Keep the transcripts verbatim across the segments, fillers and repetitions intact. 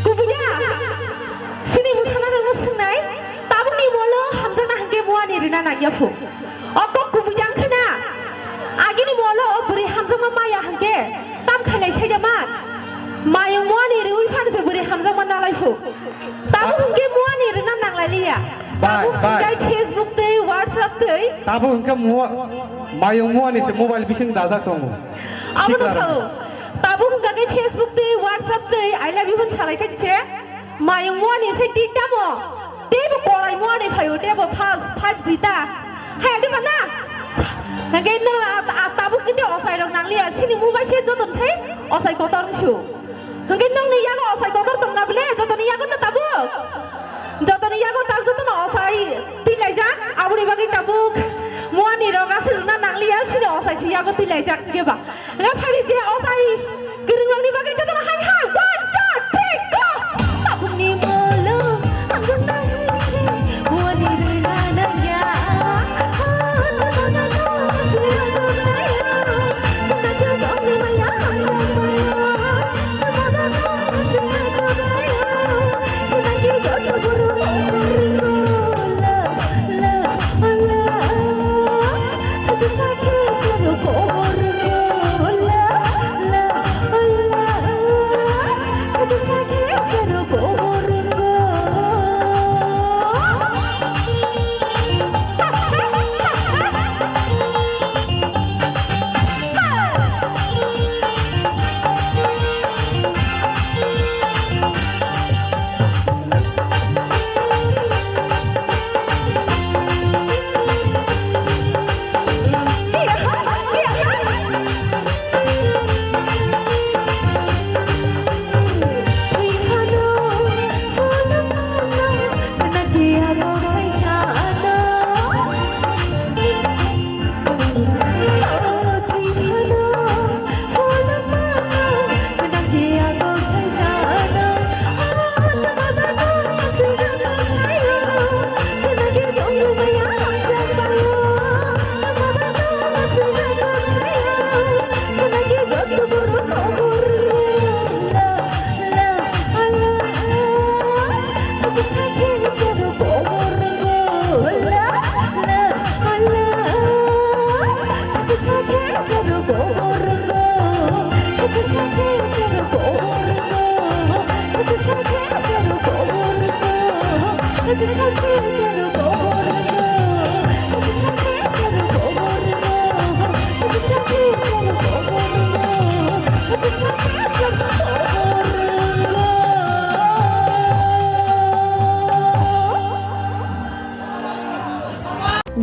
Kubuya, sini mwsana rwno swngnai, tabukni molo hamjakna hwnkhe muani rwna nangya phu. O kok kubui jang khna. Agini molo o bwrwi hamjakma maya hwnkhe tam khailai saida man. Mayung muani rwi phan se bwrwi hamjakma nalai phu. Tabuk hwnkhe muani rwna nanglai liya. Bai, tabuk bai. Hwnkhe Facebook tei WhatsApp tei. Tabuk hwnkhe mua-, mayung muani se mobile bising dajak tongo. Abono sikla rok. Sao. Tabuk hwnkhe Facebook tei WhatsApp tei I love you hwn salai thangse. Mayung muani se tik tamo. Teibo korai muani phaio, teibo fast five G ta. Hai, adi mana? Hingke nang a, a, tabuk kiti osai rok nangliya, sini mobile se joton sai osai kotor wngsu. Hingke nongni yago osai kotor tongna bole, jotoni yago na tabuk. Jotoni yago tak jotono osai tilaijak, aboni bagwi tabuk muani rok aswk rwna nangliya, sini osai se yago tilaijak, hingke ba. Nga phari je osai kwrwng rokni bagwi jotono hai hai. One, two, three, go! Tabukni molo, ang nang muani rwna nangya.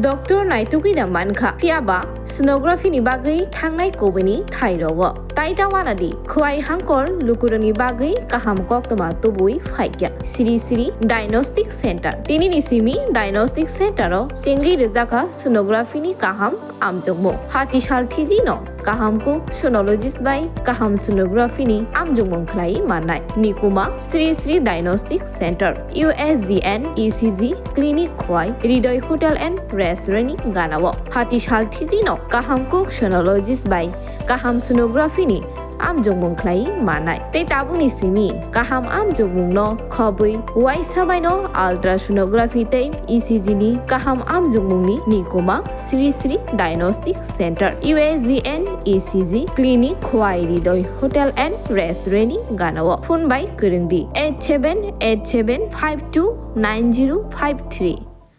Doctor naitugwi da mankha, phiyaba sonography ni bagwi thangnai kubuni thai rogo. Tai ta wana di, khwai hangkor lukurokni bagwi kaham koktwma tubui phaikya. Sri Sri Diagnostic Center. Tinini simi Diagnostic Center o chengwi rwjakha sonography ni kaham amjokmung. Hati sal thidi no kaham kuk sonologist bai kaham sonography ni amjokmung khlai mannai. Nikuma Sri Sri Diagnostic Center, U S G N E C G clinic khwai Hridoy Hotel and Restaurant ni ganao. Hati sal thidi no kaham kuk sonologist bai kaham sonography ni amjokmung khlai manai. Tei tabukni simi kaham amjokmungno khobwi uaisa baino ultrasonography tei E C G ni kaham amjokmungni ningkuma Sri Sri Diagnostic Center, U S G N E C G Clinic, Khowai Ridoi Hotel and Restaurant ni ganao. Phone bai kwrwng di eight seven eight seven five two nine zero five three.